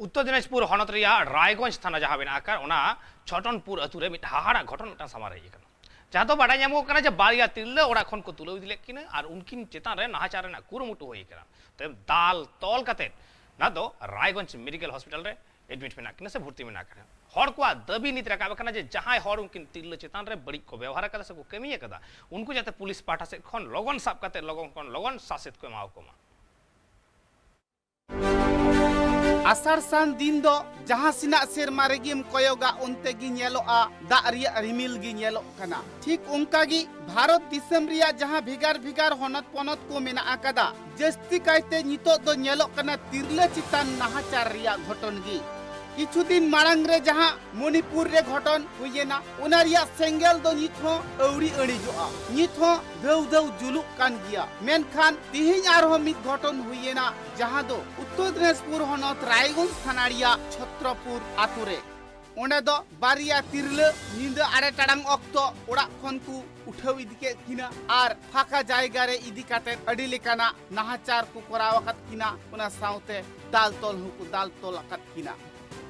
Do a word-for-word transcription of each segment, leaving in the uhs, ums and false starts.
ᱩᱛᱛᱚᱨ ᱫᱤᱱᱟᱡᱽᱯᱩᱨ ᱦᱚᱱᱚᱛ ᱨᱮᱭᱟᱜ ᱨᱟᱭᱜᱚᱸᱡᱽ ᱛᱷᱟᱱᱟ ᱡᱟᱦᱟᱸ ᱢᱮᱱᱟᱜ ᱟᱠᱟᱫ, ᱚᱱᱟ ᱪᱷᱚᱴᱚᱱᱯᱩᱨ ᱟᱹᱛᱩ ᱨᱮ ᱢᱤᱫ ᱦᱟᱦᱟᱲᱟᱜ ᱜᱷᱚᱴᱚᱱ ᱢᱤᱫᱴᱟᱝ ᱥᱟᱢᱟᱝ ᱨᱮ ᱦᱮᱡ ᱟᱠᱟᱱᱟ, ᱡᱟᱦᱟᱸ ᱫᱚ ᱵᱟᱰᱟᱭ ᱧᱟᱢᱚᱜ ᱠᱟᱱᱟ ᱡᱮ ᱵᱟᱨᱭᱟ ᱛᱤᱨᱞᱟᱹ ᱚᱲᱟᱜ ᱠᱷᱚᱱ ᱠᱚ ᱛᱩᱞᱟᱹᱣ ᱤᱫᱤ ᱞᱮᱫ ᱠᱤᱱᱟ ᱟᱨ ᱩᱱᱠᱤᱱ ᱪᱮᱛᱟᱱ ᱨᱮ ᱱᱟᱦᱟᱪᱟᱨ ᱨᱮᱱᱟᱜ ᱠᱩᱨᱩᱢᱩᱴᱩ ᱦᱩᱭ ᱟᱠᱟᱱᱟ᱾ ᱛᱟᱭᱚᱢ ᱫᱟᱞ ᱛᱚᱞ ᱠᱟᱛᱮ ᱱᱟᱦᱟᱜ ᱫᱚ ᱨᱟᱭᱜᱚᱸᱡᱽ ᱢᱮᱰᱤᱠᱮᱞ ᱦᱚᱥᱯᱤᱴᱟᱞ ᱨᱮ ᱮᱰᱢᱤᱴ ᱢᱮᱱᱟᱜ ᱠᱤᱱᱟ ᱥᱮ ᱵᱷᱚᱨᱛᱤ ᱢᱮᱱᱟᱜ ᱠᱤᱱᱟ᱾ ᱦᱚᱲ ᱠᱚᱣᱟᱜ ᱫᱟᱹᱵᱤ ᱱᱤᱛ ᱨᱟᱠᱟᱵ ᱟᱠᱟᱱᱟ ᱡᱮ ᱡᱟᱦᱟᱸᱭ ᱦᱚᱲ ᱩᱱᱠᱤᱱ ᱛᱤᱨᱞᱟᱹ ᱪᱮᱛᱟᱱ ᱨᱮ ᱵᱟᱹᱲᱤᱡ ᱠᱚ ᱵᱮᱣᱦᱟᱨ ᱟᱠᱟᱫᱟ ᱥᱮ ᱠᱚ ᱠᱟᱹᱢᱤ ᱟᱠᱟᱫᱟ, ᱩᱱᱠᱩ ᱡᱟᱛᱮ ᱯᱩᱞᱤᱥ ᱯᱟᱦᱴᱟ ᱥᱮᱫ ᱠᱷᱚᱱ ᱞᱚᱜᱚᱱ ᱥᱟᱵ ᱠᱟᱛᱮ ᱞᱚᱜᱚᱱ ᱠᱷᱚᱱ ᱞᱚᱜᱚᱱ ᱥᱟᱥᱮᱛ ᱠᱚ ᱮᱢᱟ ᱠᱚ ᱢᱟ᱾ ᱟᱥᱟᱲ ᱥᱟᱱ ᱫᱤᱱ ᱫᱚ ᱡᱟᱦᱟᱸ ᱥᱮᱱᱟᱜ ᱥᱮᱨᱢᱟ ᱨᱮᱜᱮᱢ ᱠᱚᱭᱚᱜᱟ, ᱚᱱᱛᱮ ᱜᱮ ᱧᱮᱞᱚᱜᱼᱟ ᱫᱟᱜ ᱨᱮᱭᱟᱜ ᱨᱤᱢᱤᱞ ᱜᱮ ᱧᱮᱞᱚᱜ ᱠᱟᱱᱟ᱾ ᱴᱷᱤᱠ ᱚᱱᱠᱟ ᱜᱮ ᱵᱷᱟᱨᱚᱛ ᱫᱤᱥᱚᱢ ᱨᱮᱭᱟᱜ ᱡᱟᱦᱟᱸ ᱵᱷᱮᱜᱟᱨ ᱵᱷᱮᱜᱟᱨ ᱦᱚᱱᱚᱛ ᱯᱚᱱᱚᱛ ᱠᱚ ᱢᱮᱱᱟᱜ ᱟᱠᱟᱫᱟ, ᱡᱟᱹᱥᱛᱤ ᱠᱟᱭᱛᱮ ᱱᱤᱛᱚᱜ ᱫᱚ ᱧᱮᱞᱚᱜ ᱠᱟᱱᱟ ᱛᱤᱨᱞᱟᱹ ᱪᱮᱛᱟᱱ ᱱᱟᱦᱟᱪᱟᱨ ᱨᱮᱭᱟᱜ ᱜᱷᱚᱴᱚᱱ ᱜᱮ᱾ ᱠᱤᱪᱷᱩ ᱫᱤᱱ ᱢᱟᱲᱟᱝ ᱨᱮ ᱡᱟᱦᱟᱸ ᱢᱚᱱᱤᱯᱩᱨ ᱨᱮ ᱜᱷᱚᱴᱚᱱ ᱦᱩᱭᱮᱱᱟ, ᱚᱱᱟ ᱨᱮᱭᱟᱜ ᱥᱮᱸᱜᱮᱞ ᱫᱚ ᱱᱤᱛ ᱦᱚᱸ ᱟᱹᱣᱨᱤ ᱟᱹᱲᱤᱡᱚᱜᱼᱟ, ᱱᱤᱛ ᱦᱚᱸ ᱫᱷᱟᱹᱣ ᱫᱷᱟᱹᱣ ᱡᱩᱞᱩᱜ ᱠᱟᱱ ᱜᱮᱭᱟ᱾ ᱢᱮᱱᱠᱷᱟᱱ ᱛᱤᱦᱤᱧ ᱟᱨᱦᱚᱸ ᱢᱤᱫ ᱜᱷᱚᱴᱚᱱ ᱦᱩᱭᱮᱱᱟ, ᱡᱟᱦᱟᱸ ᱫᱚ ᱩᱛᱛᱚᱨ ᱫᱤᱱᱟᱡᱽᱯᱩᱨ ᱦᱚᱱᱚᱛ ᱨᱟᱭᱜᱚᱸᱡᱽ ᱛᱷᱟᱱᱟ ᱨᱮᱭᱟᱜ ᱪᱷᱚᱛᱨᱚᱯᱩᱨ ᱟᱛᱳ ᱨᱮ᱾ ᱚᱸᱰᱮ ᱫᱚ ᱵᱟᱨᱭᱟ ᱛᱤᱨᱞᱟᱹ ᱧᱤᱫᱟᱹ ᱟᱨᱮ ᱴᱟᱲᱟᱝ ᱚᱠᱛᱚ ᱚᱲᱟᱜ ᱠᱷᱚᱱ ᱠᱚ ᱩᱴᱷᱟᱹᱣ ᱤᱫᱤ ᱠᱮᱫ ᱠᱤᱱᱟ ᱟᱨ ᱯᱷᱟᱸᱠᱟ ᱡᱟᱭᱜᱟ ᱨᱮ ᱤᱫᱤ ᱠᱟᱛᱮ ᱟᱹᱰᱤ ᱞᱮᱠᱟᱱᱟᱜ ᱱᱟᱦᱟᱪᱟᱨ ᱠᱚ ᱠᱚᱨᱟᱣ ᱟᱠᱟᱫ ᱠᱤᱱᱟ, ᱚᱱᱟ ᱥᱟᱶᱛᱮ ᱫᱟᱞ ᱛᱚᱞ ᱦᱚᱸᱠᱚ ᱫᱟᱞ ᱛᱚᱞ ᱟᱠᱟᱫ ᱠᱤᱱᱟ᱾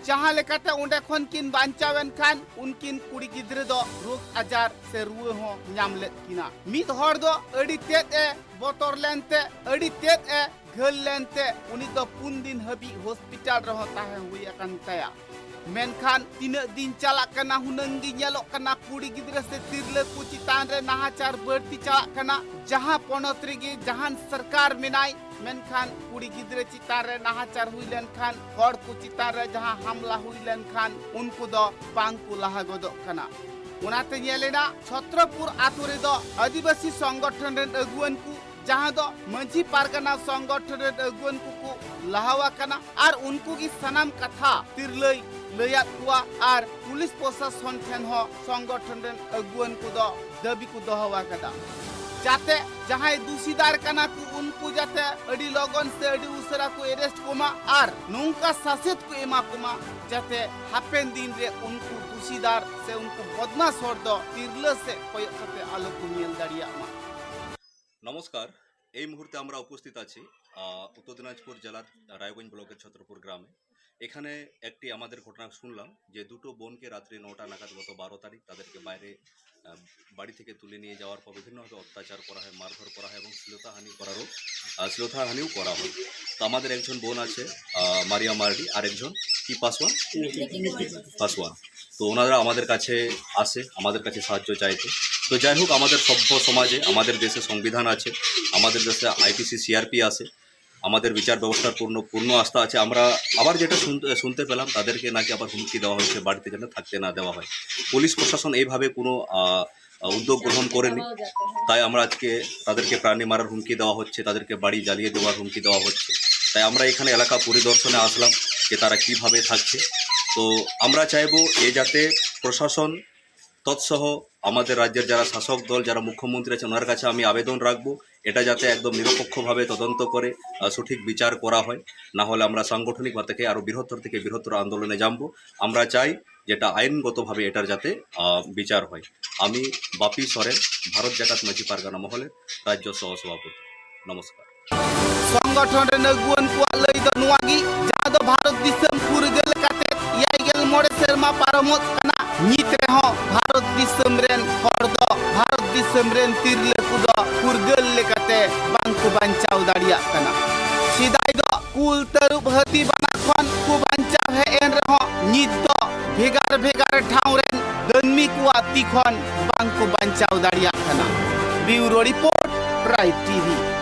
ᱡᱟᱦᱟᱸ ᱞᱮᱠᱟᱛᱮ ᱚᱸᱰᱮ ᱠᱷᱚᱱ ᱠᱤᱱ ᱵᱟᱧᱪᱟᱣ ᱮᱱ ᱠᱷᱟᱱ, ᱩᱱᱠᱤᱱ ᱠᱩᱲᱤ ᱜᱤᱫᱽᱨᱟᱹ ᱫᱚ ᱨᱳᱜᱽ ᱟᱡᱟᱨ ᱥᱮ ᱨᱩᱣᱟᱹ ᱦᱚᱸ ᱧᱟᱢ ᱞᱮᱫ ᱠᱤᱱᱟ᱾ ᱢᱤᱫ ᱦᱚᱲ ᱫᱚ ᱟᱹᱰᱤ ᱛᱮᱫ ᱮ ᱵᱚᱛᱚᱨ ᱞᱮᱱᱛᱮ, ᱟᱹᱰᱤ ᱛᱮᱫ ᱮ ᱜᱷᱟᱹᱞ ᱞᱮᱱᱛᱮ ᱩᱱᱤ ᱫᱚ ᱯᱩᱱ ᱫᱤᱱ ᱦᱟᱹᱵᱤᱡ ᱦᱚᱥᱯᱤᱴᱟᱞ ᱨᱮᱦᱚᱸ ᱛᱟᱦᱮᱸ ᱦᱩᱭ ᱟᱠᱟᱱ ᱛᱟᱭᱟ᱾ ᱢᱮᱱᱠᱷᱟᱱ ᱛᱤᱱᱟᱹᱜ ᱫᱤᱱ ᱪᱟᱞᱟᱜ ᱠᱟᱱᱟ, ᱦᱩᱱᱟᱹᱝ ᱜᱮ ᱧᱮᱞᱚᱜ ᱠᱟᱱᱟ ᱠᱩᱲᱤ ᱜᱤᱫᱽᱨᱟᱹ ᱥᱮ ᱛᱤᱨᱞᱟᱹ ᱠᱚ ᱪᱮᱛᱟᱱ ᱨᱮ ᱱᱟᱦᱟᱪᱟᱨ ᱵᱟᱹᱲᱛᱤ ᱪᱟᱞᱟᱜ ᱠᱟᱱᱟ᱾ ᱡᱟᱦᱟᱸ ᱯᱚᱱᱚᱛ ᱨᱮᱜᱮ ᱡᱟᱦᱟᱱ ᱥᱚᱨᱠᱟᱨ ᱢᱮᱱᱟᱭ, ᱢᱮᱱᱠᱷᱟᱱ ᱠᱩᱲᱤ ᱜᱤᱫᱽᱨᱟᱹ ᱪᱮᱛᱟᱱ ᱨᱮ ᱱᱟᱦᱟᱪᱟᱨ ᱦᱩᱭ ᱞᱮᱱᱠᱷᱟᱱ, ᱦᱚᱲ ᱠᱚ ᱪᱮᱛᱟᱱ ᱨᱮ ᱡᱟᱦᱟᱸ ᱦᱟᱢᱞᱟ ᱦᱩᱭ ᱞᱮᱱᱠᱷᱟᱱ, ᱩᱱᱠᱩ ᱫᱚ ᱵᱟᱝ ᱠᱚ ᱞᱟᱦᱟ ᱜᱚᱫᱚᱜ ᱠᱟᱱᱟ᱾ ᱚᱱᱟᱛᱮ ᱧᱮᱞᱮᱱᱟ, ᱪᱷᱚᱛᱨᱚᱯᱩᱨ ᱟᱛᱳ ᱨᱮᱫᱚ ᱟᱹᱫᱤᱵᱟᱹᱥᱤ ᱥᱚᱝᱜᱚᱴᱷᱚᱱ ᱨᱮᱱ ᱟᱹᱜᱩᱣᱟᱹᱱ ᱠᱚ, ᱡᱟᱦᱟᱸ ᱫᱚ ᱢᱟᱹᱡᱷᱤ ᱯᱟᱨᱜᱟᱱᱟ ᱥᱚᱝᱜᱚᱴᱷᱚᱱ ᱨᱮᱱ ᱟᱹᱜᱩᱣᱟᱹᱱ ᱠᱚᱠᱚ ᱞᱟᱦᱟᱣ ᱟᱠᱟᱱᱟ ᱟᱨ ᱩᱱᱠᱩ ᱜᱮ ᱥᱟᱱᱟᱢ ᱠᱟᱛᱷᱟ ᱛᱤᱨᱞᱟᱹᱭ ᱞᱟᱹᱭᱟᱫ ᱠᱚᱣᱟ ᱟᱨ ᱯᱩᱞᱤᱥ ᱯᱨᱚᱥᱟᱥᱚᱱ ᱴᱷᱮᱱ ᱦᱚᱸ ᱥᱚᱝᱜᱚᱴᱷᱚᱱ ᱨᱮᱱ ᱟᱹᱜᱩᱣᱟᱹᱱ ᱠᱚᱫᱚ ᱫᱟᱹᱵᱤ ᱠᱚ ᱫᱚᱦᱚ ᱟᱠᱟᱫᱟ, ᱡᱟᱛᱮ ᱡᱟᱦᱟᱸᱭ ᱫᱩᱥᱤᱫᱟᱨ ᱠᱟᱱᱟ ᱠᱚ ᱩᱱᱠᱩ ᱡᱟᱛᱮ ᱟᱹᱰᱤ ᱞᱚᱜᱚᱱ ᱥᱮ ᱟᱹᱰᱤ ᱩᱥᱟᱹᱨᱟ ᱠᱚ ᱮᱨᱮᱥᱴ ᱠᱚᱢᱟ ᱟᱨ ᱱᱚᱝᱠᱟ ᱥᱟᱥᱮᱛ ᱠᱚ ᱮᱢᱟ ᱠᱚᱢᱟ, ᱡᱟᱛᱮ ᱦᱟᱯᱮᱱ ᱫᱤᱱ ᱨᱮ ᱩᱱᱠᱩ ᱫᱩᱥᱤᱫᱟᱨ ᱥᱮ ᱩᱱᱠᱩ ᱵᱚᱫᱢᱟᱥ ᱦᱚᱲ ᱫᱚ ᱛᱤᱨᱞᱟᱹ ᱥᱮᱫ ᱠᱚᱭᱚᱜ ᱠᱟᱛᱮ ᱟᱞᱚ ᱠᱚ ᱧᱮᱞ ᱫᱟᱲᱮᱭᱟᱜ ᱢᱟ᱾ নমস্কার। এই মুহূর্তে আমরা উপস্থিত আছি আহ, উত্তর দিনাজপুর জেলার রায়গঞ্জ ব্লকের ছত্রপুর গ্রামে। এখানে একটি আমাদের ঘটনা শুনলাম যে দুটো বোনকে রাত্রি নটা নাগাদ গত বারো তারিখ তাদেরকে বাইরে, আহ, বাড়ি থেকে তুলে নিয়ে যাওয়ার পর বিভিন্নভাবে অত্যাচার করা হয়, মারধর করা হয় এবং শ্লীলতাহানি করারও, আহ, শ্লীলতাহানিও করা হয়। তো আমাদের একজন বোন আছে, আহ, মারিয়া মার্ডি, আর একজন কি পাসওয়ান? পাসওয়ান। তো ওনারা আমাদের কাছে আসে, আমাদের কাছে সাহায্য চাইতে। তো যাই হোক, আমাদের সভ্য সমাজে, আমাদের দেশে সংবিধান আছে, আমাদের দেশে আইপিসি, সিআরপি আছে, আমাদের বিচার ব্যবস্থার পূর্ণ, পূর্ণ আস্থা আছে। আমরা আবার যেটা শুনতে, শুনতে পেলাম, তাদেরকে নাকি আবার হুমকি দেওয়া হচ্ছে, বাড়িতে যেন থাকতে না দেওয়া হয়। পুলিশ প্রশাসন এইভাবে কোনো, আহ, উদ্যোগ গ্রহণ করেনি। তাই আমরা আজকে তাদেরকে প্রাণী মারার হুমকি দেওয়া হচ্ছে, তাদেরকে বাড়ি জ্বালিয়ে দেওয়ার হুমকি দেওয়া হচ্ছে। তাই আমরা এখানে এলাকা পরিদর্শনে আসলাম যে তারা কিভাবে থাকছে। তো আমরা চাইবো এ যাতে প্রশাসন তৎসহ আমাদের রাজ্যের যারা শাসক দল, যারা মুখ্যমন্ত্রী আছেন, ওনার কাছে আমি আবেদন রাখবো, এটা যাতে একদম নিরপেক্ষভাবে তদন্ত করে, আহ, সঠিক বিচার করা হয়। না হলে আমরা সাংগঠনিকভাবে থেকে আরো বৃহত্তর থেকে বৃহত্তর আন্দোলনে জামবো। আমরা চাই যেটা আইনগতভাবে এটার যাতে, আহ, বিচার হয়। আমি বাপি ᱥᱚᱨᱮᱱ, ᱵᱷᱟᱨᱚᱛ ᱡᱟᱠᱟᱛ ᱢᱟᱹᱡᱷᱤ ᱯᱟᱨᱜᱟᱱᱟ ᱢᱚᱦᱚᱞ ᱨᱮ ᱨᱟᱡᱽᱡᱚ ᱥᱚᱦᱚ ᱥᱚᱵᱷᱟᱯᱚᱛᱤ᱾ ᱱᱚᱢᱚᱥᱠᱟᱨ᱾ ᱥᱚᱝᱜᱚᱴᱷᱚᱱ ᱨᱮᱱ ᱟᱹᱜᱩᱣᱟᱹᱱ ᱠᱚᱣᱟᱜ ᱞᱟᱹᱭ ᱫᱚ ᱱᱚᱣᱟ ᱜᱮ, ᱡᱟᱦᱟᱸ ᱫᱚ ᱵᱷᱟᱨᱚᱛ ᱫᱤᱥᱚᱢ ᱯᱷᱩᱨᱜᱟᱹᱞ ᱠᱟᱛᱮ ᱮᱭᱟᱭ ᱜᱮᱞ ᱢᱚᱬᱮ ᱥᱮᱨᱢᱟ ᱯᱟᱨᱚᱢᱚᱜ ᱠᱟᱱᱟ, ᱱᱤᱛ ᱨᱮᱦᱚᱸ ᱵᱷᱟᱨᱚᱛ ᱫᱤᱥᱚᱢ ᱨᱮᱱ ᱦᱚᱲ ᱫᱚ, ᱵᱷᱟᱨᱚᱛ ᱫᱤᱥᱚᱢ ᱨᱮᱱ ᱛᱤᱨᱞᱟᱹ ᱠᱚᱫᱚ ᱯᱷᱩᱨᱜᱟᱹᱞ ᱞᱮᱠᱟᱛᱮ ᱵᱟᱝ ᱠᱚ ᱵᱟᱧᱪᱟᱣ ᱫᱟᱲᱮᱭᱟᱜ ᱠᱟᱱᱟ᱾ ᱥᱮᱫᱟᱭ ᱫᱚ ᱠᱩᱞ, ᱛᱟᱹᱨᱩᱵ, ᱦᱟᱹᱛᱤ, ᱵᱟᱱᱟ ᱠᱷᱚᱱ ᱠᱚ ᱵᱟᱧᱪᱟᱣ ᱦᱮᱡ ᱮᱱ ᱨᱮᱦᱚᱸ, ᱱᱤᱛ ᱫᱚ ᱵᱷᱮᱜᱟᱨ ᱵᱷᱮᱜᱟᱨ ᱴᱷᱟᱶ ᱨᱮᱱ ᱫᱟᱹᱱᱢᱤ ᱠᱚᱣᱟᱜ ᱛᱤ ᱠᱷᱚᱱ ᱵᱟᱝ ᱠᱚ ᱵᱟᱧᱪᱟᱣ ᱫᱟᱲᱮᱭᱟᱜ ᱠᱟᱱᱟ᱾ ᱵᱤᱭᱩᱨᱳ ᱨᱤᱯᱳᱨᱴ, ᱴᱨᱟᱭᱤᱵᱽ ᱴᱤᱵᱷᱤ᱾